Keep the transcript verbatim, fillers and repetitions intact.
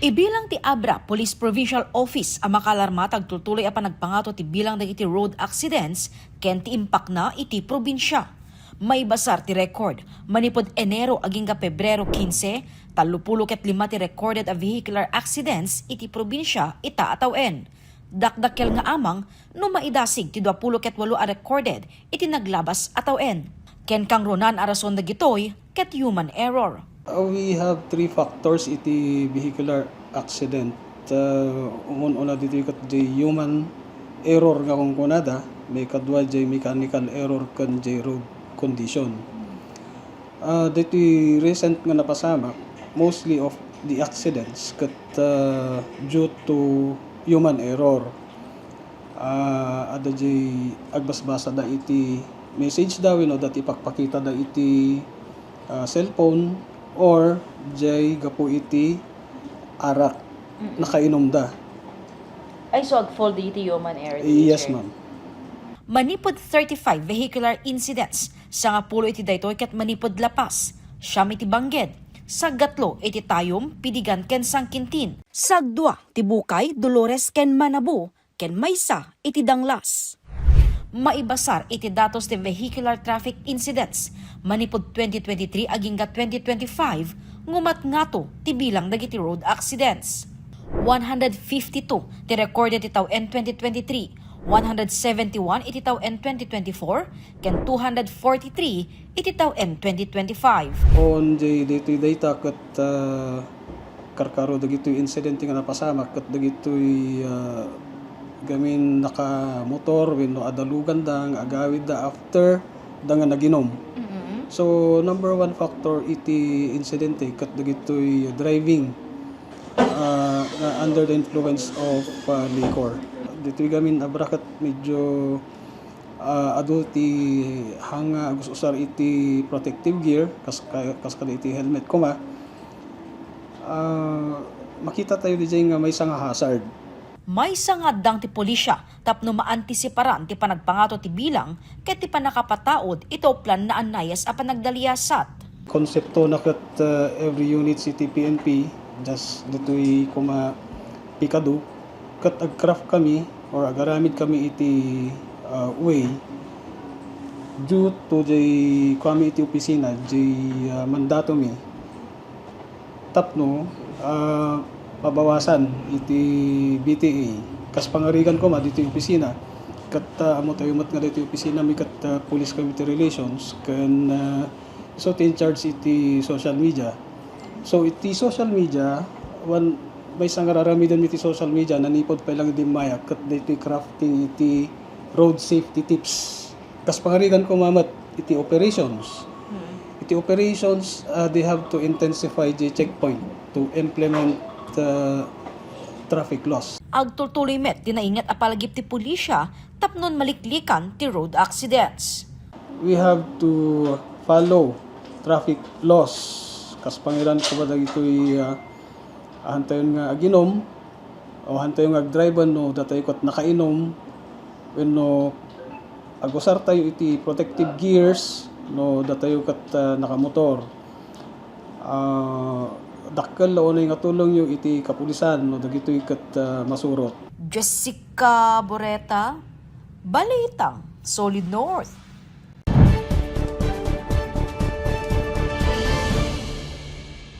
Ibilang ti Abra Police Provincial Office a makalarma ti agtultuloy a panagpangato ti bilang dagiti road accidents ken ti impakna iti probinsia. Maibasar ti record, manipud Enero agingga Pebrero kinse, tallopulo ket lima ti recorded a vehicular accidents iti probinsia ita a tawen. Dakdakkel nga amang no maidasig ti duapulo ket walo a recorded iti naglabas a tawen. Ken kangrunan a rason dagitoy ket human error. Uh, we have three factors iti vehicular accident. Uh, un-una ditoy ket jay human error nga kunkunada, maikadua jay mechanical error ken jay road condition. Ah, ditoy recent nga napasamak, mostly of the accidents ket, ah, due to human error. Ah, adda jay agbasbasada iti message da wenno adda ti ipakpakitada iti, ah, cellphone or jay gapu iti arak Mm-mm. nakainumda. Ay, so agfall diti human error, Yes, sir? ma'am. Manipud thirty-five vehicular incidents, sangapulo iti daytoy ket manipud La Paz, siam iti Bangged, saggatlo iti Tayum, Piligan ken San Quintin, sagdua ti Bucay, Dolores ken Manabo, ken maysa iti Danglas. Maibasar iti datos ti vehicular traffic incidents manipud twenty twenty-three agingga twenty twenty-five, ngumat ngato ti bilang dagiti road accidents. One hundred fifty-two ti recorded iti tawen twenty twenty-three, one hundred seventy-one iti tawen twenty twenty-four, ken two hundred forty-three iti tawen twenty twenty-five. On the day-to-day ta ket, ah, karkaro dagitoy insidente nga napasamak ket dagitoy, ah, gamin nakamotor wenno adaluganda nga agawidda after da nga naginom. Mm-hmm. So, number one factor iti insidente ket dagitoy driving, ah, nga under the influence of, ah, liquor. Ditoy gamin Abra ket medyo, ah, adu ti hanga agus-usar iti protective gear, kas, ka-, kas kada iti helmet koma. Ah, makita tayo diay nga maysa nga hazard. Maysa nga addang ti pulisya tapno maantisiparan ti panagpangato ti bilang ket ti pannakapataud iti uplan naannayas a panagdaliasat. Konsepto na ket, uh, every unit iti P N P, just ditoy koma pikadu, ket agcraft kami or agaramid kami iti, uh, way due to jay kami iti opisina, jay, uh, mandato mi. Tapno, ah, mabawasan iti B T A. Kas pangarigan koma ditoy opisina, ket, ah, ammo tayo met nga ditoy opisina mi ket, ah, Police Community Relations ken, ah, so ti in charge iti social media. So iti social media, wen maysa nga ar-aramiden mi iti social media, nanipud pay lang dimmayak ket ditoy crafting iti road safety tips. Kas pangarigan koma met iti operations. Hmm. Iti operations, ah, they have to intensify the checkpoint to implement, ah, traffic laws. Agtultuloy met ti nainget a palagip ti pulisya tapno maliklikan ti road accidents. We have to follow traffic laws. Kas pangiran koma dagitoy, ah, ahantayon nga aginom, o ahantayo nga agdrive no datayo ket nakainom, wenno agusartayo iti protective gears no datayo ket, ah, nakamotor. Ah, dakkel la unay nga tulongyo iti kapulisan no dagitoy ket, ah, masurot. Jessica Boreta, Balitang Solid North.